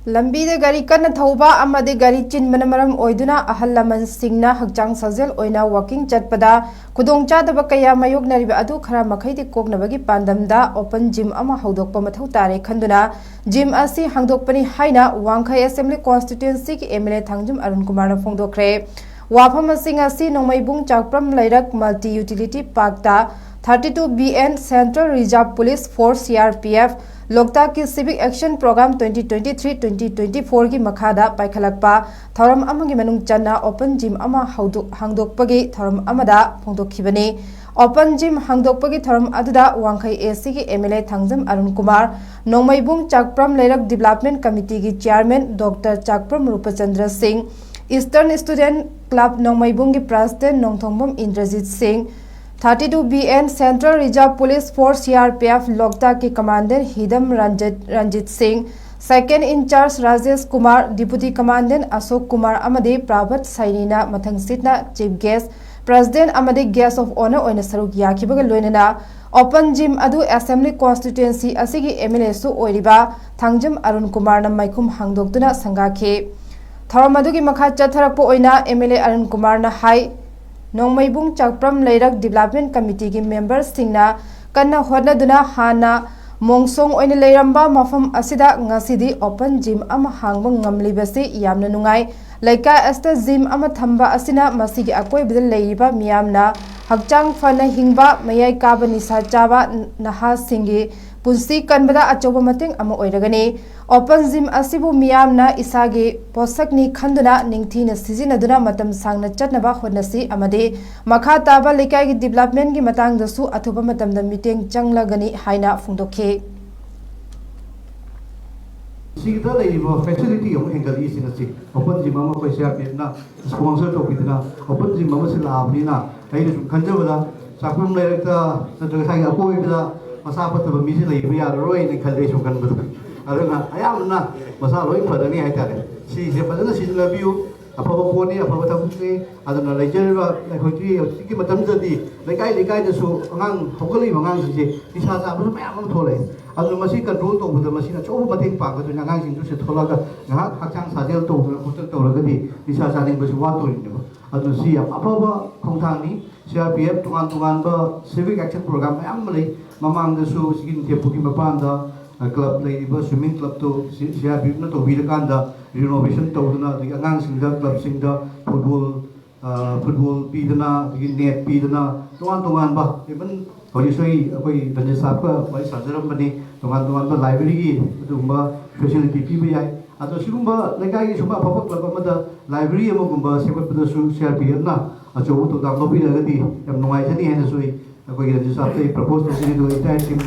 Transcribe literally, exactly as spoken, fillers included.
ꯂꯝꯕꯤꯗ ꯒꯥꯔꯤ ꯀꯟꯅ ꯊꯧꯕ ꯑꯃꯗꯤ ꯒꯥꯔꯤ ꯆꯤꯟꯕꯅ ꯃꯔꯝ ꯑꯣꯏꯗꯨꯅ ꯑꯍꯜ ꯂꯃꯟꯁꯤꯡꯅ ꯍꯛꯆꯥꯡ ꯁꯥꯖꯦꯜ ꯑꯣꯏꯅ ꯋꯥꯀꯤꯡ ꯆꯠꯄꯗ ꯈꯨꯗꯣꯡꯆꯥꯗꯕ ꯀꯌꯥ ꯃꯥꯌꯣꯛꯅꯔꯤꯕ ꯑꯗꯨ ꯈꯔ ꯃꯈꯩꯗꯤ ꯀꯣꯛꯅꯕꯒꯤ ꯄꯥꯟꯗꯝꯗ ꯑꯣꯄꯟ ꯖꯤꯝ ꯑꯃ ꯍꯧꯗꯣꯛꯄ ꯃꯊꯧ ꯇꯥꯔꯦ ꯈꯟꯗꯨꯅ ꯖꯤꯝ ꯑꯁꯤ ꯍꯥꯡꯗꯣꯛꯄꯅꯤ ꯍꯥꯏꯅ ꯋꯥꯡꯈꯩ ꯑꯦꯁꯦꯝꯕ꯭ꯂꯤ ꯀꯣꯟꯁꯇꯤꯇ꯭ꯋꯦꯟꯁꯤꯒꯤ M L A Thangjam Arun ꯀꯨꯃꯥꯔꯅ ꯐꯣꯡꯗꯣꯛꯈ꯭ꯔꯦ꯫ ꯋꯥꯐꯝꯁꯤꯡ ꯑꯁꯤ ꯅꯣꯡꯃꯩꯕꯨꯡ ꯆꯥꯛꯄ꯭ꯔꯝ ꯂꯩꯔꯛ ꯃꯜꯇꯤ ꯌꯨꯇꯤꯂꯤꯇꯤ ꯄꯥꯔꯛꯇ thirty two B N central reserve police force C R P F ꯂꯣꯛꯇꯥꯛꯀꯤ civic action programme twenty twenty three twenty twenty ꯐꯣꯔꯒꯤ ꯃꯈꯥꯗ ꯄꯥꯏꯈꯠꯂꯛꯄ ꯊꯧꯔꯝ ꯑꯃꯒꯤ ꯃꯅꯨꯡ ꯆꯟꯅ ꯑꯣꯄꯟ ꯖꯤꯝ ꯑꯃ ꯍꯧꯗꯣꯛ- ꯍꯥꯡꯗꯣꯛꯄꯒꯤ ꯊꯧꯔꯝ ꯑꯃꯗ ꯐꯣꯡꯗꯣꯛꯈꯤꯕꯅꯤ꯫ ꯑꯣꯄꯟ ꯖꯤꯝ ꯍꯥꯡꯗꯣꯛꯄꯒꯤ ꯊꯧꯔꯝ ꯑꯗꯨꯗ ꯋꯥꯡꯈꯩ ꯑꯦ ꯁꯤꯒꯤ M L A Thangjam Arun Kumar, Nongmeibung Chakpram Leirak development ꯀꯃꯤꯇꯤꯒꯤ chairman doctor Chakpram Rupachandra Singh, eastern student club ꯅꯣꯡꯃꯩꯕꯨꯡꯒꯤ president Nongthombam Indrajit Singh, thirty two B N central reserve police force C R P F ꯂꯣꯛꯇꯥꯛꯀꯤ commandant Hidam Ranjit, Ranjit Singh, second in charge Rajesh Kumar, deputy commandant Ashok Kumar ꯑꯃꯗꯤ ꯄ꯭ꯔꯥꯚꯠ ꯁꯥꯏꯅꯤꯅ ꯃꯊꯪꯁꯤꯠꯅ chief guest, president ꯑꯃꯗꯤ guest of honour ꯑꯣꯏꯅ ꯁꯔꯨꯛ ꯌꯥꯈꯤꯕꯒ ꯂꯣꯏꯅꯅ ꯑꯣꯄꯟ ꯖꯤꯝ ꯑꯗꯨ ꯑꯦꯁꯦꯝꯕ꯭ꯂꯤ ꯀꯣꯟꯁꯇꯤꯇ꯭ꯋꯦꯟꯁꯤ ꯑꯁꯤꯒꯤ ꯑꯦꯝ ꯑꯦꯜ ꯑꯦꯁꯨ ꯑꯣꯏꯔꯤꯕ ꯊꯥꯡꯖꯝ ꯑꯔꯨꯟ ꯀꯨꯃꯥꯔꯅ ꯃꯥꯏꯈꯨꯝ ꯍꯥꯡꯗꯣꯛꯇꯨꯅ ꯁꯪꯒꯥꯈꯤ꯫ ꯊꯧꯔꯝ ꯑꯗꯨꯒꯤ ꯃꯈꯥ ꯆꯠꯊꯔꯛꯄ ꯑꯣꯏꯅ ꯑꯦꯝ ꯑꯦꯜ ꯑꯦ ꯑꯔꯨꯟ ꯀꯨꯃꯥꯔꯅ ꯍꯥꯏ, ꯅꯣꯡꯃꯩꯕꯨꯡ ꯆꯥꯛꯄ꯭ꯔꯝ ꯂꯩꯔꯛ ꯗꯤꯕ꯭ꯂꯞꯃꯦꯟ ꯀꯃꯤꯇꯤꯒꯤ ꯃꯦꯝꯕꯔꯁꯤꯡꯅ ꯀꯟꯅ ꯍꯣꯠꯅꯗꯨꯅ ꯍꯥꯟꯅ ꯃꯣꯡꯁꯣꯡ ꯑꯣꯏꯅ ꯂꯩꯔꯝꯕ ꯃꯐꯝ ꯑꯁꯤꯗ ꯉꯁꯤꯗꯤ ꯑꯣꯄꯟ ꯖꯤꯝ ꯑꯃ ꯍꯥꯡꯕ ꯉꯝꯂꯤꯕꯁꯤ ꯌꯥꯝꯅ ꯅꯨꯡꯉꯥꯏ꯫ ꯂꯩꯀꯥꯏ ꯑꯁꯤꯗ ꯖꯤꯝ ꯑꯃ ꯊꯝꯕ ꯑꯁꯤꯅ ꯃꯁꯤꯒꯤ ꯑꯀꯣꯏꯕꯗ ꯂꯩꯔꯤꯕ ꯃꯤꯌꯥꯝꯅ ꯍꯛꯆꯥꯡ ꯐꯅ ꯍꯤꯡꯕ, ꯃꯌꯥꯏ ꯀꯥꯕ ꯅꯤꯁꯥ ꯆꯥꯕ ꯅꯍꯥꯁꯤꯡꯒꯤ ꯄꯨꯟꯁꯤ ꯀꯟꯕꯗ ꯑꯆꯧꯕ ꯃꯇꯦꯡ ꯑꯃ ꯑꯣꯏꯔꯒꯅꯤ꯫ ꯑꯣꯄꯟ ꯖꯤꯝ ꯑꯁꯤꯕꯨ ꯃꯤꯌꯥꯝꯅ ꯏꯁꯥꯒꯤ ꯄꯣꯠꯁꯛꯅꯤ ꯈꯟꯗꯨꯅ ꯅꯤꯡꯊꯤꯅ ꯁꯤꯖꯤꯟꯅꯗꯨꯅ ꯃꯇꯝ ꯁꯥꯡꯅ ꯆꯠꯅꯕ ꯍꯣꯠꯅꯁꯤ ꯑꯃꯗꯤ ꯃꯈꯥ ꯇꯥꯕ ꯂꯩꯀꯥꯏꯒꯤ ꯗꯤꯕ꯭ꯂꯞꯃꯦꯟꯒꯤ ꯃꯇꯥꯡꯗꯁꯨ ꯑꯊꯨꯕ ꯃꯇꯝꯗ ꯃꯤꯠꯌꯦꯡ ꯆꯪꯂꯒꯅꯤ ꯍꯥꯏꯅ ꯐꯣꯡꯗꯣꯛꯈꯤ꯫ ꯁꯤꯗ ꯂꯩꯔꯤꯕ ꯐꯦꯁꯤꯂꯤꯇꯤ ꯑꯃꯨꯛ ꯍꯦꯟꯒꯠꯂꯛꯏꯁꯤ ꯉꯁꯤ ꯑꯣꯄꯟ ꯖꯤꯝ ꯑꯃ ꯑꯩꯈꯣꯏ ꯁꯤ ꯑꯥꯔ ꯄꯤ ꯑꯦꯐꯅ ꯁ꯭ꯄꯣꯟꯁꯔ ꯇꯧꯕꯤꯗꯨꯅ ꯑꯣꯄꯟ ꯖꯤꯝ ꯑꯃ ꯁꯤꯜꯂꯛꯑꯕꯅꯤꯅ ꯑꯩꯅ ꯁꯨꯝ ꯈꯟꯖꯕꯗ ꯆꯥꯛꯄ꯭ꯔꯝ ꯂꯩꯔꯛꯇ ꯅꯠꯇ꯭ꯔꯒ ꯁ꯭ꯋꯥꯏꯒꯤ ꯑꯀꯣꯏꯕꯗ ꯃꯁꯥ ꯐꯠꯇꯕ ꯃꯤꯁꯦ ꯂꯩꯕ ꯌꯥꯔꯔꯣꯏꯅ ꯈꯜꯂꯦ ꯑꯩ ꯁꯨꯝ ꯈꯟꯕꯗ꯫ ꯑꯗꯨꯅ ꯑꯌꯥꯝꯕꯅ ꯃꯁꯥ ꯂꯣꯏ ꯐꯔꯅꯤ ꯍꯥꯏꯇꯥꯔꯦ꯫ ꯁꯤꯁꯦ ꯐꯖꯅ ꯁꯤꯖꯤꯟꯅꯕꯤꯌꯨ꯫ ꯑꯐꯕ ꯄꯣꯠꯅꯤ, ꯑꯐꯕ ꯊꯕꯛꯅꯤ꯫ ꯑꯗꯨꯅ ꯂꯩꯖꯔꯤꯕ ꯑꯩꯈꯣꯏꯒꯤ ꯍꯧꯖꯤꯛꯀꯤ ꯃꯇꯝꯗꯗꯤ ꯂꯩꯀꯥꯏ ꯂꯩꯀꯥꯏꯗꯁꯨ ꯑꯉꯥꯡ ꯍꯧꯒꯠꯂꯛꯏꯕ ꯑꯉꯥꯡꯁꯤꯡꯁꯦ ꯅꯤꯁꯥ ꯆꯥꯕꯁꯨ ꯃꯌꯥꯝ ꯑꯃ ꯊꯣꯛꯂꯛꯑꯦ꯫ ꯑꯗꯨꯅ ꯃꯁꯤ ꯀꯟꯇ꯭ꯔꯣꯜ ꯇꯧꯕꯗ ꯃꯁꯤꯅ ꯑꯆꯧꯕ ꯃꯇꯦꯡ ꯄꯥꯡꯒꯗꯣꯏꯅꯤ꯫ ꯑꯉꯥꯡꯁꯤꯡꯁꯨ ꯁꯤ ꯊꯣꯛꯂꯛꯑꯒ ꯉꯥꯏꯍꯥꯛ ꯍꯛꯆꯥꯡ ꯁꯥꯖꯦꯜ ꯇꯧꯗꯅ ꯈꯣꯠꯇꯅ ꯇꯧꯔꯒꯗꯤ ꯅꯤꯁꯥ ꯆꯥꯅꯤꯡꯕꯁꯤ ꯋꯥꯠꯇꯣꯔꯤꯅꯦꯕ꯫ ꯑꯗꯨꯅ ꯁꯤ ꯌꯥꯝ ꯑꯐꯕ ꯈꯣꯡꯊꯥꯡꯅꯤ꯫ ꯁꯤ ꯑꯥꯔ ꯄꯤ ꯑꯦꯐ ꯇꯣꯉꯥꯟ ꯇꯣꯉꯥꯟꯕ civic action program ꯃꯌꯥꯝ ꯑꯃ ꯂꯩ꯫ ꯃꯃꯥꯡꯗꯁꯨ ꯁꯤꯒꯤ ꯅꯤꯡꯊꯦꯝꯄꯣꯛꯀꯤ ꯃꯄꯥꯟꯗ club ꯂꯩꯔꯤꯕ swimming club ꯇꯣ ꯁꯤ ꯑꯥꯔ ꯄꯤ ꯑꯦꯐꯅ ꯇꯧꯕꯤꯔꯀꯥꯟꯗ renovation ꯇꯧꯗꯅ, ꯑꯗꯒꯤ ꯑꯉꯥꯡꯁꯤꯡꯗ club ꯁꯤꯡꯗ football football ꯄꯤꯗꯅ, ꯑꯗꯒꯤ net ꯄꯤꯗꯅ, ꯇꯣꯉꯥꯟ ꯇꯣꯉꯥꯟꯕ, even ꯍꯧꯖꯤꯛꯁꯨ ꯑꯩ ꯑꯩꯈꯣꯏ ꯔꯟꯖꯤꯠ ꯁꯥꯍꯕꯀ ꯋꯥꯔꯤ ꯁꯥꯖꯔꯝꯕꯅꯤ꯫ ꯇꯣꯉꯥꯟ ꯇꯣꯉꯥꯟꯕ library ꯒꯤ ꯑꯗꯨꯒꯨꯝꯕ facility ꯄꯤꯕ ꯌꯥꯏ꯫ ꯑꯗꯣ ꯁꯤꯒꯨꯝꯕ ꯂꯩꯀꯥꯏꯒꯤ ꯁꯨꯝꯕ ꯑꯐꯕ club ꯑꯃꯗ library ꯑꯃꯒꯨꯝꯕ ꯁꯦꯝꯒꯠꯄꯗꯁꯨ ꯁꯤ ꯑꯥꯔ ꯄꯤ ꯑꯦꯐꯅ ꯑꯆꯧꯕ ꯊꯧꯗꯥꯡ ꯂꯧꯕꯤꯔꯒꯗꯤ ꯌꯥꯝ ꯅꯨꯡꯉꯥꯏꯖꯅꯤ ꯍꯥꯏꯅꯁꯨ ꯑꯩ ꯑꯩꯈꯣꯏꯒꯤ ꯔꯟꯖꯤꯠ ꯁꯥꯍꯕꯇ ꯑꯩ propose ꯇꯧꯖꯔꯤ꯫ ꯑꯗꯨꯒ entire team